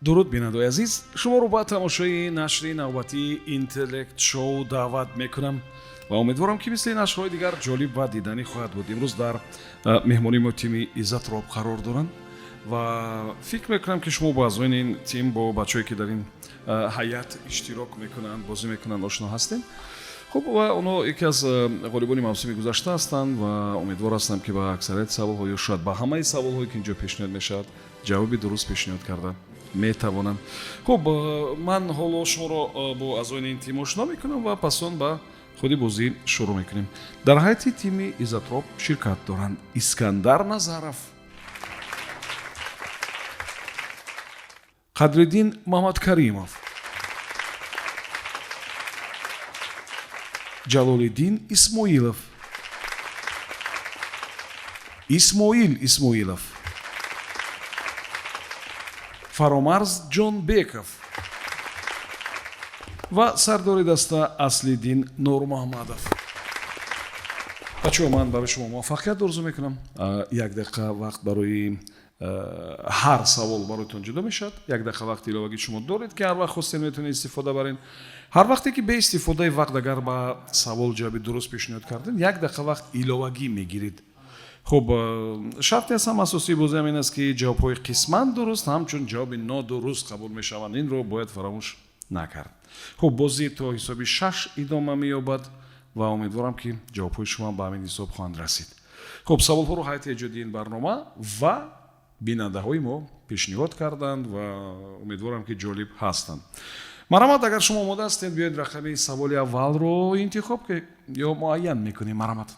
Дуруд, бинандаои азиз, шуморо ба тамошои нашри навбатии Интеллект Шоу даъват мекунам ва умедворам, ки мисли нашрҳои дигар ҷолиб ва диданӣ хоҳад буд. Имрӯз дар меҳмонии мо тими Иззатроб қарор доранд ва фикр мекунам, ки шумо бо аъзои ин тим, бо бачаҳое, ки дар ин ҳайат иштирок мекунанд, бозӣ мекунанд, ошно ҳастем. Хуб, ва онҳо яке аз ғолибони мавсими гузашта ҳастанд ва умедвор ҳастам, ки ба аксарияти саволҳо ё шояд ба ҳамаи саволҳое, ки инҷо пешниҳод мешавад, ҷавоби дуруст пешниҳод карда метавонанд. Хуб, ман ҳоло шуморо бо аъзои ин тим ошно мекунам ва пас он ба худи бозӣ шурӯъ мекунем. Дар ҳайати тими Иззатроб ширкат доранд: Искандар Назаров, Қадриддин Маҳмадкаримов, Ҷалолиддин Исмоилов, Исмоил Исмоилов, Фаромарз Ҷонбеков ва сардори даста Аслиддин Нурмуҳаммадов. Бачаҳо, ман барои шумо муваффақият орзу мекунам. Як дақиқа вақт барои ҳар савол бароятон ҷудо мешавад. Як дақиқа вақти иловагӣ шумо доред, ки ҳар вақт хостед, метавонед истифода баред. Ҳар вақте ки беистифодаи вақт агар ба савол ҷавоби дуруст пешниҳод кардед, як дақиқа вақт иловагӣ мегиред. Хуб, шарти аз ҳама асосии бозӣ ҳам ин аст, ки ҷавобҳои қисман дуруст ҳамчун ҷавоби нодуруст қабул мешаванд. Инро бояд фаромӯш накард. Хуб, бозӣ то ҳисоби шаш идома меёбад ва умедворам, ки ҷавобҳои шумо ба ҳамин ҳисоб хоҳанд расид. Хуб, саволҳоро ҳайати эҷодии ин барнома ва бинандаҳои мо пешниҳод карданд ва умедворам, ки ҷолиб ҳастанд. Марҳамат, агар шумо омода ҳастед, биёед, рақами саволи аввалро интихоб ё муайян мекунем. Марҳамат.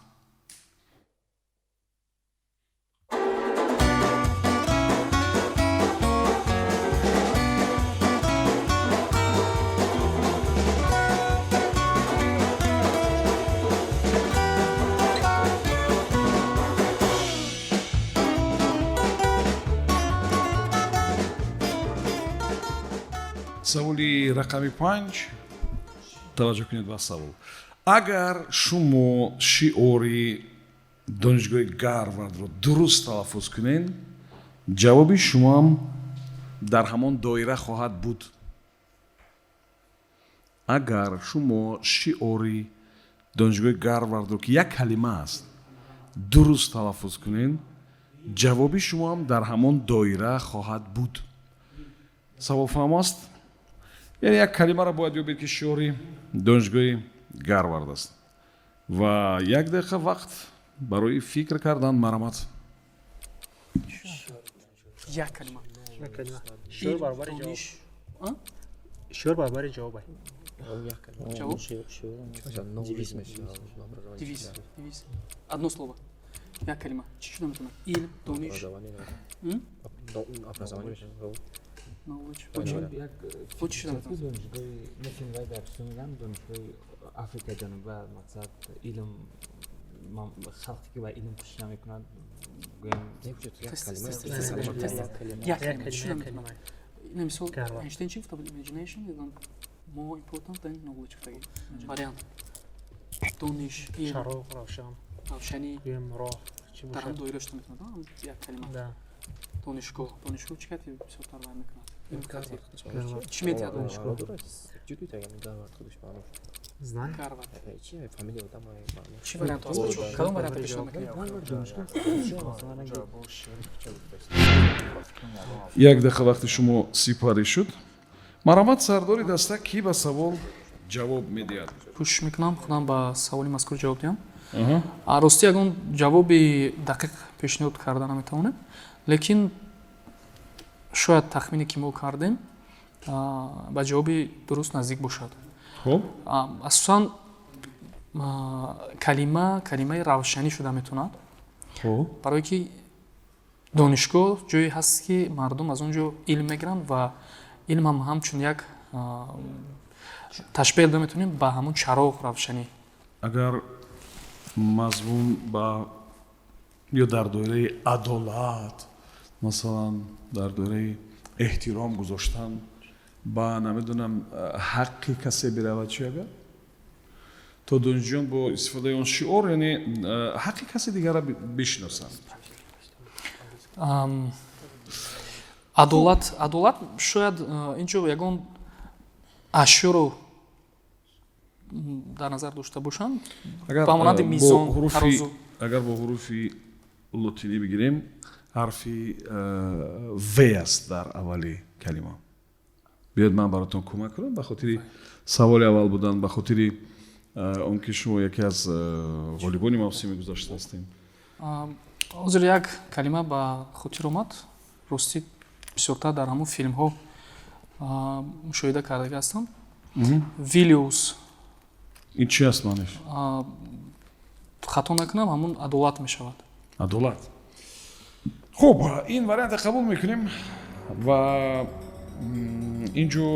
Саволи рақами 5. Таваҷҷӯҳ кунед ба савол. Агар шумо шиори Донишгоҳи Гарвардро дуруст талаффуз кунед, ҷавоби шумоам дар ҳамон доира хоҳад буд. Агар шумо шиори Донишгоҳи Гарвардро, ки як калима аст, дуруст талаффуз кунед, ҷавоби шумоам дар ҳамон доира хоҳад буд. Савол фаҳмо аст? Яъне як калимаро бояд ёбед, ки шиори Донишгоҳи Гарвард аст, ва як дақиқа вақт барои фикр кардан. Марҳамат. Як калима. Як калима. Шиор баробари ҷавоб. Дониш. Шиор баробари ҷавоб. Ҷавоб? Девиз. Девиз, девиз. Одно слово, як калима чӣ шуда метавонад? Илм, дониш. М? Образование. Knowledge. Бо чӣ шуда метавонад? Донишгоҳи мефилм дарсу меган, донишгоҳи Африкаи Ҷануба, мақсад илм, халқе ки ба илм кӯшиш намекунад, гӯем. Тез, тез, тез, тез, тез, тез. Як калима чӣ шуда метавонад? Ина мисол, Гарвард. Эйнштейн чӣ гуфта буд? Imagination more important than knowledge гуфтаги. Вариант: дониш, илм. Чароғ, равшан. Равшанӣ. Гӯем, роҳ чӣ Дар ҳам бошад? доира шуда метавонад, як калима. Да. Донишгоҳ, донишгоҳ чӣ кати бисёртар вай мекунад? Чӣ метиҳад донишгоҳ? Знание. Гарвард. Фамилия одам. Чӣ вариант ҳаст, бачаҳо? Кадом варианта пешниҳод мекунед? Масалан, Як дақиқа вақти шумо сипарӣ шуд. Марҳамат, сардори даста, кӣ ба савол ҷавоб медиҳад? Кӯшиш мекунам худам ба саволи мазкур ҷавоб диҳам. Ростӣ, ягон ҷавоби дақиқ пешниҳод карда наметавонем, лекин шояд тахмине, ки мо кардем, ба ҷавоби дуруст наздик бошад. Хуб. Асосан калима калимаи равшанӣ шуда метавонад, барое ки донишгоҳ ҷое ҳаст, ки мардум аз он ҷо илм мегиранд ва илмам ҳамчун як ташбеҳ дода метавонем ба ҳамон чароғ, равшанӣ. Агар мазмун ба ё дар доираи адолат, масалан, дар доираи эҳтиром гузоштан ба, намедонам, ҳаққи касе биравад, чи агар то донишҷӯён бо истифодаи он шиор, яъне ҳаққи касе дигарро бишиносанд? Адолат, адолат шояд ин ҷо ягон ашёро дар назар дошта бошанд, ба монанди мизон, тарозу. Агар бо ҳуруфи лотинӣ бигирем, ҳарфи В аст дар аввали калима. Биёед, ман баротон кӯмак кунам, ба хотири саволи аввал будан, ба хотири он ки шумо яке аз ғолибони мавсими гузашта ҳастем. Ҳозир як калима ба хотир омад. Ростӣ, бисёртар дар ҳамон филмҳо мушоҳида кардага ҳастам. Вилиус. Ин чи аст маъниш? Хато накунам, ҳамон адолат мешавад. Адолат. Хуб, ин варианта қабул мекунем ва ин ҷо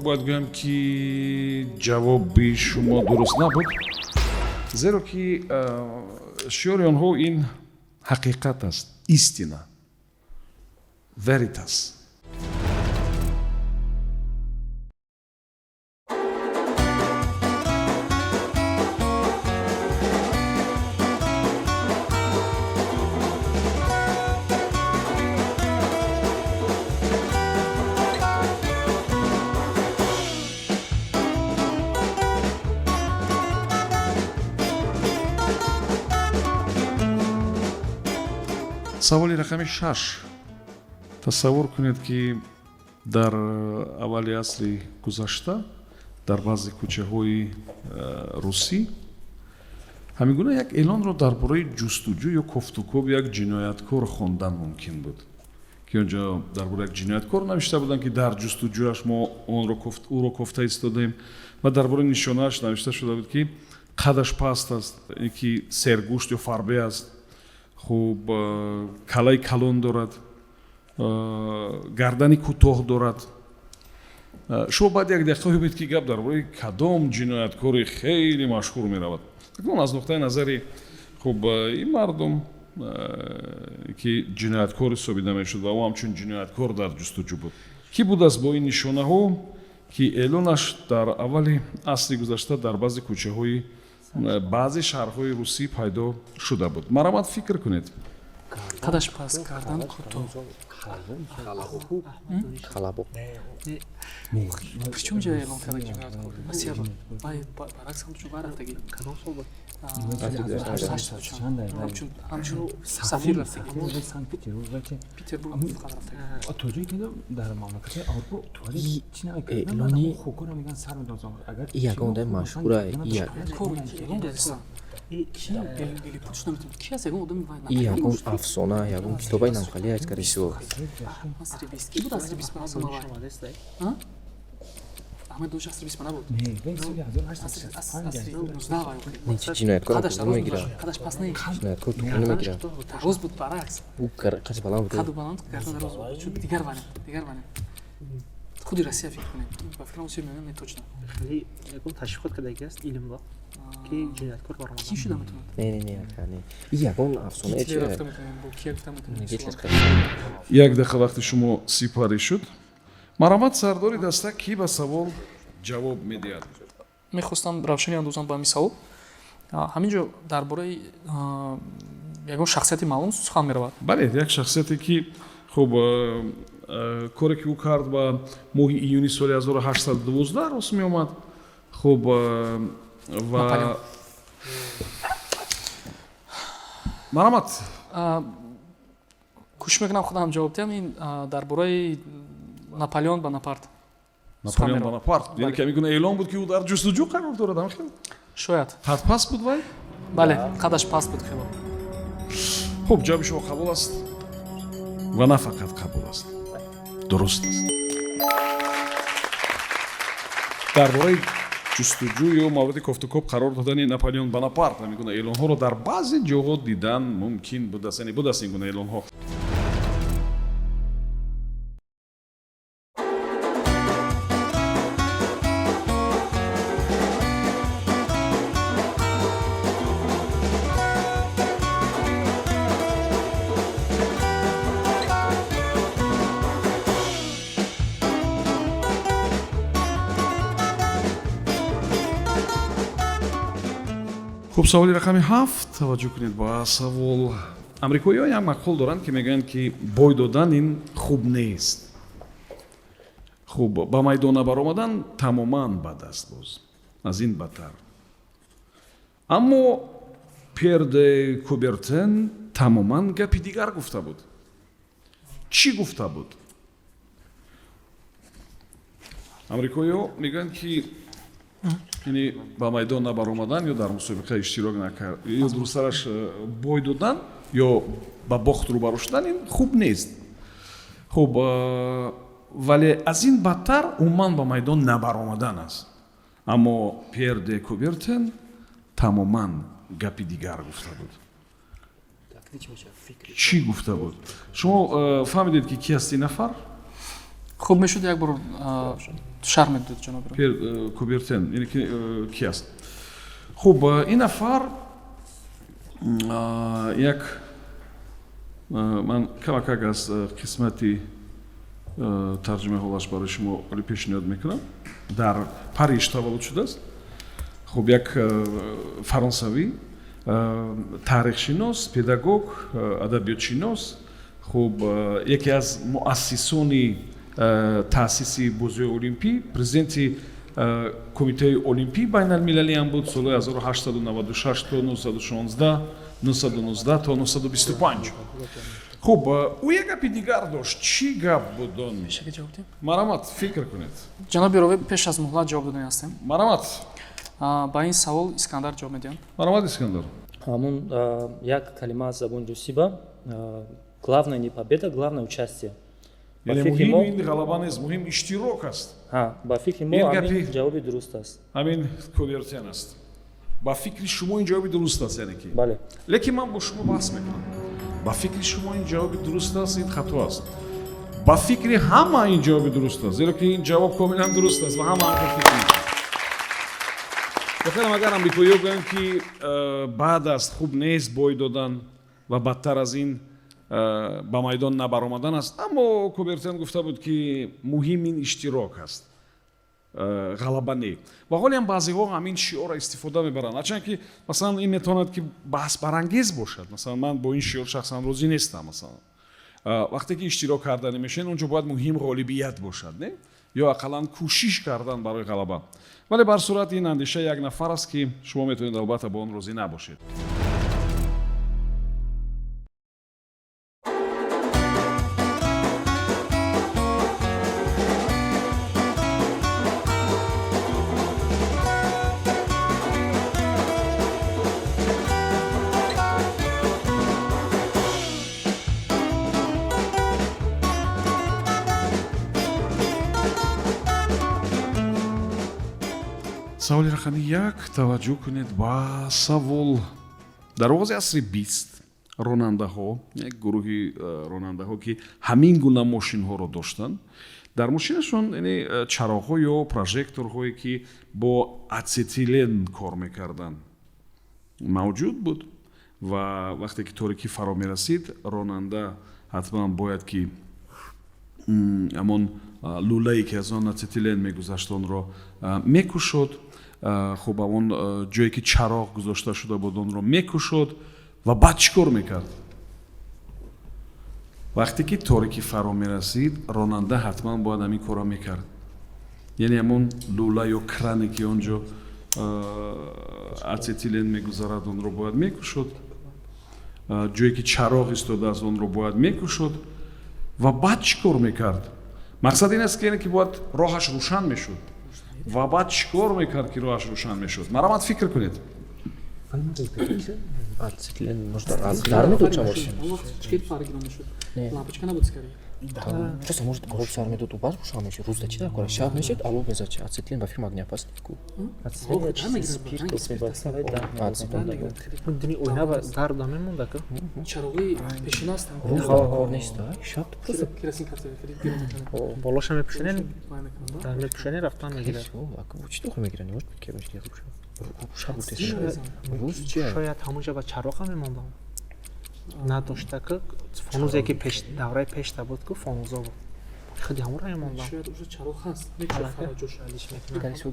бояд гӯям, ки ҷавоби шумо дуруст набуд, зеро ки шиёри онҳо ин ҳақиқат аст, истина, veritas. Саволи рақами 6. Тасаввур кунед, ки дар аввали асри гузашта дар баъзе кӯчаҳои русӣ ҳамин гуна як эълонро дар бораи ҷустуҷӯ ё кофтукоби як ҷинояткор хондан мумкин буд, ки он ҷо дар бораи як ҷинояткор навишта буданд, ки дар ҷустуҷӯяш мо ӯро кофта истодаем, ва дар бораи нишонааш навишта шуда буд, ки қадаш паст аст, ин ки сергӯшт ё фарбе аст, хуб, калаи калон дорад, гардани кӯтоҳ дорад. Шумо баъд як дақиқа ёбед, ки гап дар бораи кадом ҷинояткори хеле машҳур меравад. Акнун аз нуқтаи назари, хуб, ин мардум, ки ҷинояткор ҳисобида мешуд ва ӯ ҳамчун ҷинояткор дар ҷустуҷӯ буд, кӣ будааст бо ин нишонаҳо, ки эълонаш дар аввали асри гузашта дар баъзе кӯчаҳои баъзе шаҳрҳои русӣ пайдо шуда буд? Марҳамат, фикр кунед. Қадаш паст, кардан кӯтоҳ. Халабо. Причем ҷо эълон карда ҷинояткор Россия баръакс ҳамчун вай рафтагӣ. Кадом сол буд? Ҳамчун сафир рафтагӣ. Санкт-Петербург. Петербург фақат рафтагӣ. То ҷое ки дар мамлакатҳои Аврупо туалет чӣ Эълони хокора меган сар медозам, агар И ягон одами машҳура, Ки аст ягон одами вай? И ягон афсона, ягон китобаи намхали аст, скорее всего. Асри бист ки буд? Асри бист Омадааст. Аҳмед дошт, асри бист набуд. Не, вай соли Асри 19 вай. Не, чи ҷинояткор Қадаш туғри дароз мегирад. буд, қадаш паст не. Ҷинояткор туғри намегирад. Дароз буд, баръакс. Ӯ қади баланд буд. Қаду баланд, гардан дароз буд. Чун дигар вариант, дигар вариант, худи Россия фикр кунем, ба фикрам, Осиё Миёна не, точно. Хеле ягон ташвиқот кардаги аст илмро, ки ҷинояткор баромада. Кӣ шуда метавонад? Не, не, не, ака, не, и ягон афсона. Гитлер чи рафта метавонем, бо кия гуфта метавонем? Гитлер. Як дақиқа вақти шумо сипарӣ шуд. Марҳамат, сардори даста, кӣ ба савол ҷавоб медиҳад? Мехостам равшанӣ андозам ба ҳамин савол. Ҳамин ҷо дар бораи ягон шахсияти маълум сухан меравад? Бале, як шахсияте, ки, хуб, коре ки ӯ кард, ба моҳи июни соли 1812 рост меомад. Хуб, ва Наполеон. Марҳамат. Кӯшиш мекунам худам ҷавоб диҳам. Ин дар бораи Наполеон Бонапарт Наполеон Бонапарт, яъне ки ҳамин гуна эълон буд, ки ӯ дар ҷустуҷӯ қарор дорад, ҳамин хел? Шояд. Қадпаст буд вай? Бале, қадаш паст буд хело. Хуб, ҷавоби шумо қабул аст ва на фақат қабул аст, дуруст аст. Дар бораи ҷустуҷӯ ё мавриди кофтукоб қарор додани Наполеон Бонапарт ҳамин гуна эълонҳоро дар баъзе ҷоҳо дидан мумкин будааст, яъне будааст ин гуна эълонҳо. Хуб, саволи рақами 7. Таваҷҷӯҳ кунед ба савол. Амрикоиҳо як мақол доранд, ки мегӯянд, ки бой додан ин хуб нест. Хуб, ба майдон набаромадан тамоман бад аст, боз аз ин бадтар. Аммо Пьер де Кубертен тамоман гапи дигар гуфта буд. Чӣ гуфта буд? Амрикоиҳо мегӯянд, ки яъне ба майдон набаромадан ё дар мусобиқа иштирок накард, ё дурусттараш бой додан ё ба бохт рӯбарӯ шудан, ин хуб нест. Хуб, вале аз ин бадтар умуман ба майдон набаромадан аст. Аммо Пьер де Кубертен тамоман гапи дигар гуфта буд. Чӣ гуфта буд? Шумо фаҳмидед, ки ки аст ин нафар? Хуб мешуд, як бор шарҳ медодед, ҷаноб. Пьер Кубертен яъне ки аст? Хуб, ин нафар як, ман камакак аз қисмати тарҷумаи ҳолаш барои шумо пешниҳод мекунам. Дар Париж таваллуд шудааст. Хуб, як фаронсавӣ, таърихшинос, педагог, адабиётшинос, хуб, яке аз муассисони таъсиси бозиҳои олимпӣ, президенти Кумитаи олимпии байналмилалӣ ҳам буд солҳои 1896 то 916, 919 то 925. Хуб, ӯ як гапи дигар дошт. Чӣ гап буд он? Марамат, фикр кунед. Ҷаноби ровӣ, пеш аз муҳлат ҷавоб додани ҳастем. Марамат. Ба ин савол Искандар ҷавоб медиҳанд. Марамат, Искандар. Ҳамун як калима аз забони русӣ ба: главное не победа, главное участие. Яъне муҳим ин ғалаба нест, муҳим иштирок аст. Ба фикри мо, ҳамин ҷавоби дуруст аст. Ҳамин Кубертен аст. Ба фикри шумо ин ҷавоби дуруст аст, яъне ки? Бале. Лекин ман бо шумо баҳс мекунам. Ба фикри шумо ин ҷавоби дуруст аст, ин хато аст. Ба фикри ҳама ин ҷавоби дуруст аст, зеро ки ин ҷавоб комилан дуруст аст ва ҳама ҳамин фикр мекунанд. Воқеан, агар амрикоиҳо гӯянд, ки бад аст, хуб нест бой додан ва бадтар аз ин ба майдон набаромадан аст, аммо Кубертен гуфта буд, ки муҳим ин иштирок аст, ғалаба не. Ва ҳолиам баъзеҳо ҳамин шиорро истифода мебаранд, ҳарчанд ки, масалан, ин метавонад ки баҳсбарангез бошад. Масалан, ман бо ин шиор шахсан розӣ нестам. Масалан, вақте ки иштирок карданӣ мешавед, он ҷо бояд муҳим ғолибият бошад, не ё ақаллан кӯшиш кардан барои ғалаба. Вале бар сурат ин андеша як нафар аст, ки шумо метавонед, албатта, бо он розӣ набошед. Саволи рақами 1. Таваҷҷӯҳ кунед ба савол. Дар оғози асри 20 ронандаҳо, як гурӯҳи ронандаҳо, ки ҳамин гуна мошинҳоро доштанд, дар мошинашон яъне чароғҳо ё прожекторҳое, ки бо ацетилен кор мекарданд, мавҷуд буд. Ва вақте ки торикӣ фаро мерасид, ронанда ҳатман бояд ки ҳамон лӯлае, ки аз он ацетилен мегузашт, онро мекушод. Хуб, он ҷое ки чароғ гузошта шуда буд, онро мекушод. Ва баъд чӣ кор мекард? Вақте ки торикӣ фаро мерасид, ронанда ҳатман бояд ҳамин корро мекард, яъне ҳамон лӯла ё кране, ки он ҷо ацетилен мегузарад, онро бояд мекушод, ҷое ки чароғ истодааст, онро бояд мекушод. Ва баъд чӣ кор мекард? Мақсад ин аст, ки яъне ки бояд роҳаш рӯшан мешуд. Ва баъд чӣ кор мекард, ки роҳаш рӯшан мешуд? Марамат, фикр кунед. Ацетилен, может, аз дар медод чамошин? Лампочка набуд скорее. Просто, может, об сар медод, баъд рӯшан мешуд. Рӯзда чи дар кора? Шаб мешуд, алов мезад. Чи ацетилен ба фикр огнеопасный ку. Дини оина ба дар да мемонда ку. Чароғи пешина ҳастанд. Рӯз дар кор нест, шаб просто керосин карта болоша мепӯшонен, дар мепӯшонен, рафтан мегирад. Чӣ дохил мегирад? Не может быть, керосин шаб гуфтед. Рӯз чи? Шояд ҳамонҷа ба чароға мемондам. Надошта ки фонузе, ки пеш давраи пешта буд ку, фонузо буд. Худи ҳамонро мемондам. Шояд уже чароғ ҳаст.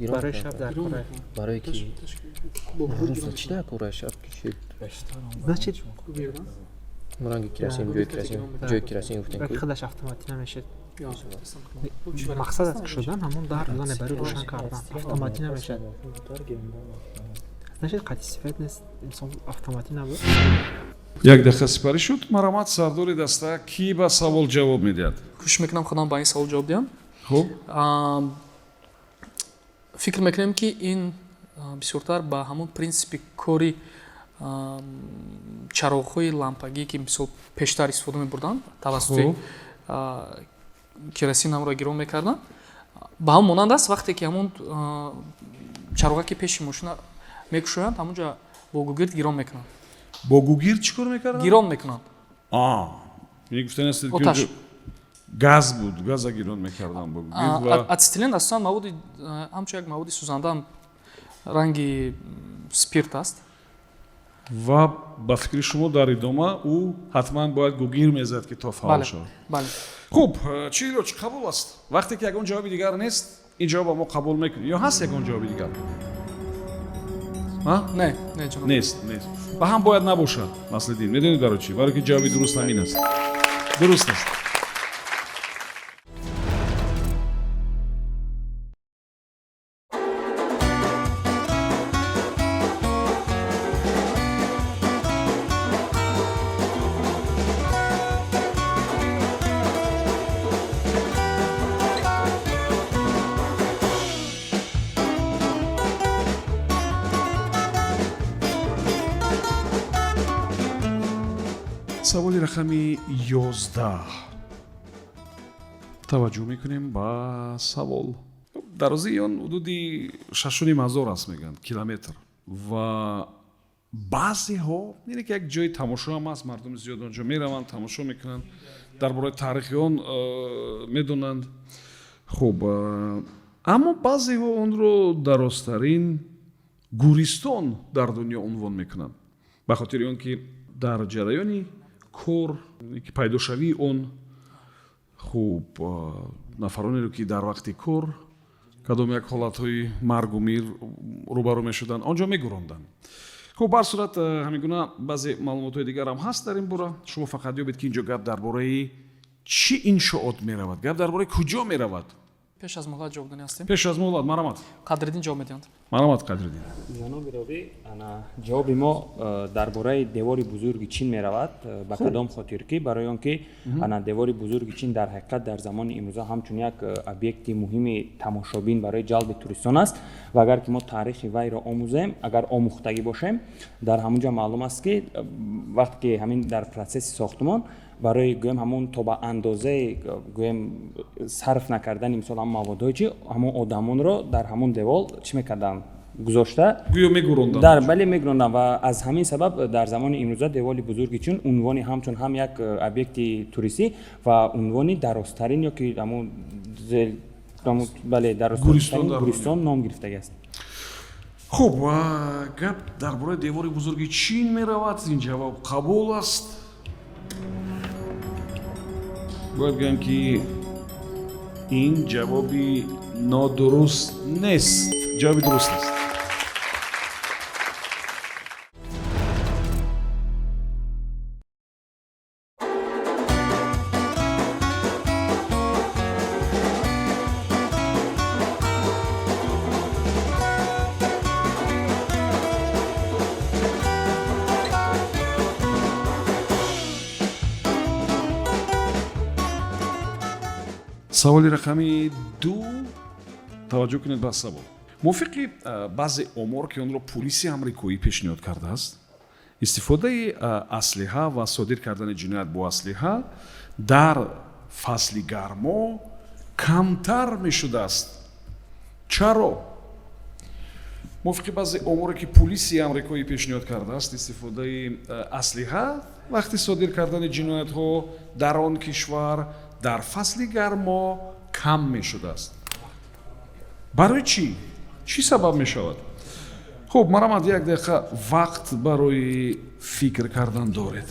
Барои шаб дар кора. Барои ки рӯза чи дар кора, шаб ки чи? Значит, ранги керосин, ҷои керосин, ҷои керосин гуфтем. Худаш автоматӣ намешед. Мақсад аз кушодан ҳамон дар рӯза барои рӯшан кардан, автоматӣ намешавад. Значит, қатъи свет нест, мисол, автоматӣ набуд. Як дақиқа сипарӣ шуд. Марҳамат, сардори даста, кӣ ба савол ҷавоб медиҳад? Кӯшиш мекунам худам ба ин савол ҷавоб диҳам. Хуб. Фикр мекунем, ки ин бисёртар ба ҳамон принсипи кори чароғҳои лампагӣ, ки мисол пештар истифода мебурданд, тавассути керосин ҳамро гирон мекарданд, ба ҳамон монанд аст. Вақте ки ҳамон чароға ки пеши мошина мекушоянд, ҳамонҷа бо гугирд гирон мекунанд. Бо гугирд чӣ кор мекарданд? Гирон мекунанд. Гуфтани ҳастед, ки Оташ. газ буд, газа гирон мекарданд бо гугирд ва Ацетилен асосан маводи, ҳамчун як маводи сӯзанда, ранги спирт аст. Ва ба фикри шумо, дар идома ӯ ҳатман бояд гугир мезад, ки то фаъол Бале. шавад? Бале. Хуб, чӣ илоҷ, қабул аст. Вақте ки ягон ҷавоби дигар нест, ин ҷавоба мо қабул мекунем ё ҳаст ягон ҷавоби дигар? Не, не, ҷаноб. Нест, нест ва ҳам бояд набошад. Наслиддин, медонед барои чӣ? Барое ки ҷавоби дуруст ҳамин аст, дуруст аст. Саволи рақами 11. Таваҷҷӯҳ мекунем ба савол. Дарозии он ҳудуди 6500 аст, мегӯянд, километр. Ва баъзеҳо, яъне ки як ҷои тамошо ҳам аст, мардуми зиёд онҷо мераванд, тамошо мекунанд, дар бораи таърихи он медонанд. Хуб, аммо баъзеҳо онро дарозтарин гӯристон дар дунё унвон мекунанд, ба хотири он ки дар ҷараёни кор, ки пайдошавии он, хуб, нафаронеро, ки дар вақти кор кадом як ҳолатҳои маргу мир рӯбарӯ мешуданд, он ҷо мегуронданд. Хуб, ба ҳар сурат, ҳамин гуна баъзе маълумотҳои дигарам ҳаст дар ин бора. Шумо фақат ёбед, ки ин ҷо гап дар бораи чӣ иншоот меравад, гап дар бораи куҷо меравад. Пеш аз муҳлат ҷавоб додани ҳастем. Пеш аз муҳлат, марҳамат. Қадриддин ҷавоб медиҳанд. Марҳамат, Қадриддин. Ҷаноби ровӣ, ана ҷавоби мо дар бораи девори бузурги Чин меравад. Ба кадом хотир? Ки барои он ки ана девори бузурги Чин дар ҳақиқат дар замони имрӯза ҳамчун як объекти муҳими тамошобин барои ҷалби туристон аст. Ва агар ки мо таърихи вайро омӯзем, агар омӯхтагӣ бошем, дар ҳамон ҷо маълум аст, ки вақте ки ҳамин дар процесси сохтмон барои, гӯем, ҳамон то ба андозаи, гӯем, сарф накардани, мисол, ҳамон маводҳои чи, ҳамон одамонро дар ҳамон девол чӣ мекарданд, гузошта гӯё мегуронданд. Дар бале, мегуронданд. Ва аз ҳамин сабаб дар замони имрӯза деволи бузурги Чин унвони ҳамчун ҳам як объекти туристӣ ва унвони дарозтарин ё ки ҳамон, бале, дарозтарин гӯристон ном гирифтагиаст. Хуб, гап дар бораи девори бузурги Чин меравад. Ин ҷавоб қабул аст. Бояд гӯям, ки ин ҷавоби нодуруст нест, ҷавоби дуруст аст. Саволи рақами 2. Таваҷҷӯҳ кунед ба савол. Мувофиқи баъзе омор, ки онро пулиси амрикоӣ пешниҳод кардааст, истифодаи аслиҳа ва содир кардани ҷиноят бо аслиҳа дар фасли гармо камтар мешудааст. Чаро? Мувофиқи баъзе оморе, ки пулиси амрикоӣ пешниҳод кардааст, истифодаи аслиҳа вақти содир кардани ҷиноятҳо дар он кишвар дар фасли гармо кам мешудааст. Барои чӣ? Чӣ сабаб мешавад? Хуб, марҳамат, як дақиқа вақт барои фикр кардан доред.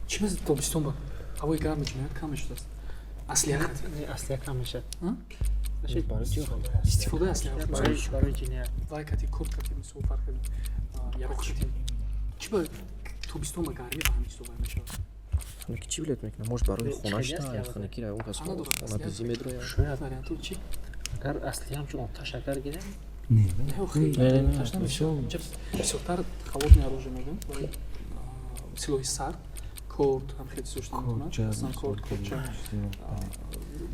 Чӣ мез тобистон ба ҳавои гарми ҷиноят кам мешудааст, аслиҳа? Аслиҳа кам мешавад. Истифодаи аслиҳа. Барои ҷиноят. Вай кати курт кати, мисол, фарқ яроқ кати, чӣ ба тобистон ба гармӣ ба ҳамин чизо вай мешавад? Хунукӣ чӣ влиять мекунад? Может, барои Чӣ хонаш хеле аст, та я хунукӣ ягон кас Хона дорад, хона дизӣ медрояд. Шояд Вариантҳо чӣ? Агар асли ҳамчун оташ агар гирем. Не, охи, Не, не, не, оташ намешавад. Инҷа бисёртар холодное оружие мегӯем, барои силоҳи сард, корд ҳам хеле чизо шуда метавонад. Масалан, корд, корча.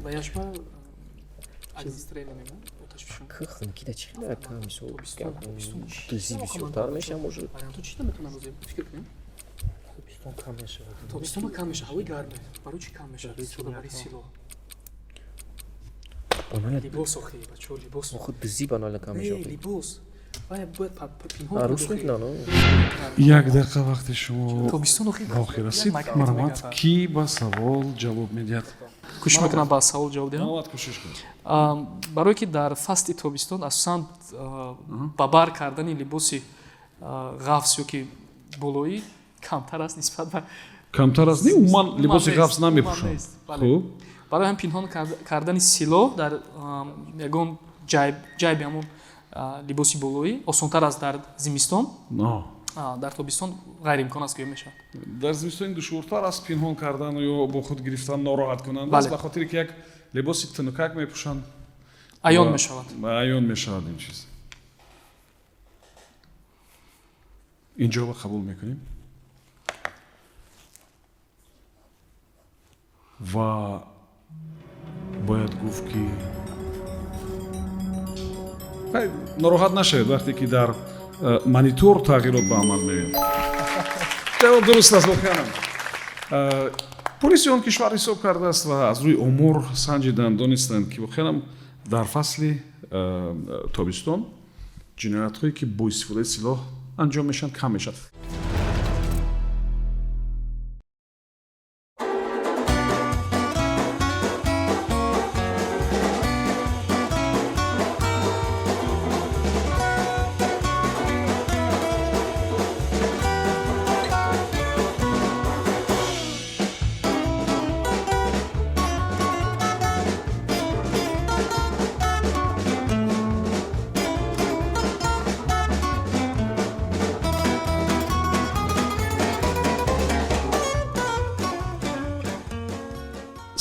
Ва яшба огнестрельный мегӯянд, оташфишон. К хунукӣ да чӣ хеле ака, мисол, Тобистон, тобистон чӣ? дизӣ бисёртар мешавад, может. Вариантҳо чӣ наметавонам рӯзе фикр кунем? Тобистон кам мешавад. Тобистон кам мешавад, ҳавои гарме. Барои чӣ кам мешавад? Барои Истифода барои силоҳ. силоҳ. Банала Либос, охи, бачаҳо, либос. Охи, дизӣ банала кам Не, мешавад. либос. Вай бояд пинҳон Арӯс кунад, охи. мекунанд, о. Як дақиқа вақти шумо Тобистон, охи, ба охир расид. як магнит Марҳамат, мегардад. кӣ ба савол ҷавоб медиҳад? Кӯшиш мекунам ба савол ҷавоб диҳам. Марҳамат, кӯшиш кунед. Барое ки дар фасли тобистон асосан ба бар кардани либоси ғафс ё ки болоӣ камтар аст нисбат ба Камтар аст, не, умуман либоси нест, ғафс умуман намепӯшанд. нест, бале. Хуб. Барои ҳам пинҳон кардани силоҳ дар ягон ҷайби ҳамон либоси болоӣ осонтар аст дар зимистон. Но. Дар тобистон ғайриимкон аст, гӯё мешавад. Дар зимистон душвортар аст пинҳон кардан ё бо худ гирифтан, нороҳаткунанда аст, Бале. ба хотире ки як либоси тунукак мепӯшанд. Аён мешавад. Аён мешавад ин чиз. Ин ҷавоба қабул мекунем ва бояд гуфт, ки хай, нороҳат нашавед, вақте ки дар монитор тағйирот ба амал меояд. Ҷавоб дуруст аст. Воқеанам полиси он кишвар ҳисоб кардааст ва аз рӯи омор санҷиданд, донистанд, ки воқеанам дар фасли тобистон ҷиноятҳое, ки бо истифодаи силоҳ анҷом мешаванд, кам мешавад.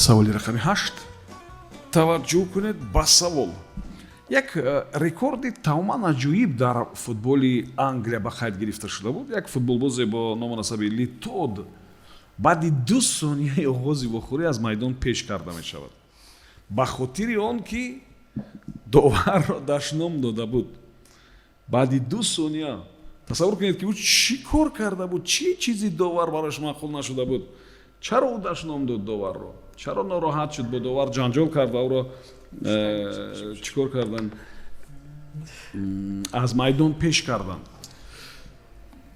Саволи рақами 8. Таваҷҷӯҳ кунед ба савол. Як рекорди тамоман аҷоиб дар футболи Англия ба қайд гирифта шуда буд. Як футболбозе бо ному насаби Литод баъди 2 сонияи оғози вохӯрӣ аз майдон пеш карда мешавад, ба хотири он ки доварро дашном дода буд. Баъди 2 сония. Тасаввур кунед, ки ӯ чӣ кор карда буд, чӣ чизи довар барояш маъқул нашуда буд, чаро ӯ дашном дод доварро, чаро нороҳат шуд, бо довар ҷанҷол кард ва ӯро чӣ кор карданд? Аз майдон пеш карданд.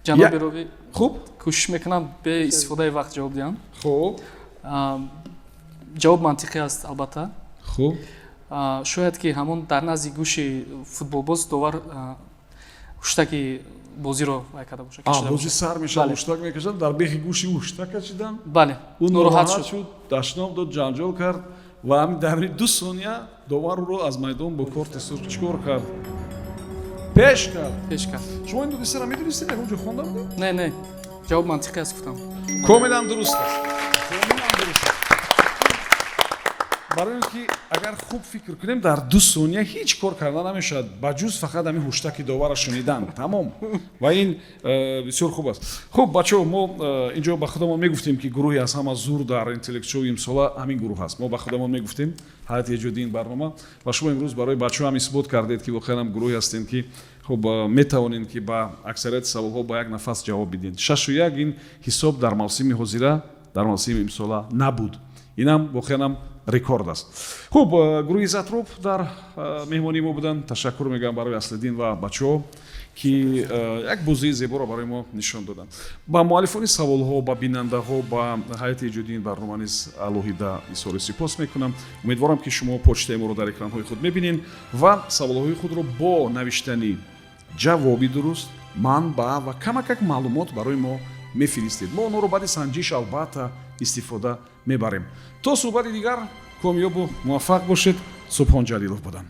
Ҷаноби ровӣ, Хуб. кӯшиш мекунам бе истифодаи вақт ҷавоб диҳам. Хуб. Ҷавоб мантиқӣ аст, албатта. Хуб. Шояд ки ҳамон дар назди гӯши футболбоз довар ҳуштаки бозиро вай карда бошад, кашида Бозӣ бошад. сар мешавад. Бале. Ҳуштак мекашад, дар бехи гӯши ӯ ҳуштак кашиданд. Бале. Ӯ нороҳат нороҳат шуд. шуд, дашном дод, ҷанҷол кард ва ҳамин дар 2 сония довар ӯро аз майдон бо корти сурх чӣ кор кард? Пеш кард. Пеш кард. Шумо ин ҳодисаро медонистед? Ягон ҷо хонда будед? Не, ҷавоб мантиқӣ аст, гуфтам. Комилан дуруст аст, комилан дуруст аст, барои он ки агар хуб фикр кунем, дар 2 сония ҳеҷ кор карда намешавад, ба ҷуз фақат ҳамин ҳуштаки доварро шунидан, тамом. Ва ин бисёр хуб аст. Хуб, бачаҳо, мо инҷо ба худамон мегуфтем, ки гурӯҳи аз ҳама зур дар интеллектшоу имсола ҳамин гурӯҳ аст. Мо ба худамон мегуфтем, ҳайати эҷодии ин барнома, ва шумо имрӯз барои бачаҳо ҳам исбот кардед, ки воқеан ҳам гурӯҳе ҳастем, ки хуб, метавонем, ки ба аксарияти саволҳо ба як нафас ҷавоб бидиҳем. 6-1 ин ҳисоб дар мавсими ҳозира, дар мавсими имсола набуд. Инам воқеан ҳам рекорд аст. Хуб, гурӯҳи Затроб дар меҳмонии мо буданд. Ташаккур мегӯям барои Аслиддин ва бачаҳо, ки як бозии зеборо барои мо нишон доданд. Ба муаллифони саволҳо, ба бинандаҳо, ба ҳайати эҷодии ин барнома низ алоҳида изҳори сипос мекунам. Умедворам, ки шумо почтаи моро дар экранҳои худ мебинед ва саволҳои худро бо навиштани ҷавоби дуруст, манбаъ ва камакак маълумот барои мо мефиристед. Мо онҳоро баъди санҷиш албатта истифода мебарем. То суҳбати дигар комёбу муваффақ бошед. Субҳон Ҷалилов будам.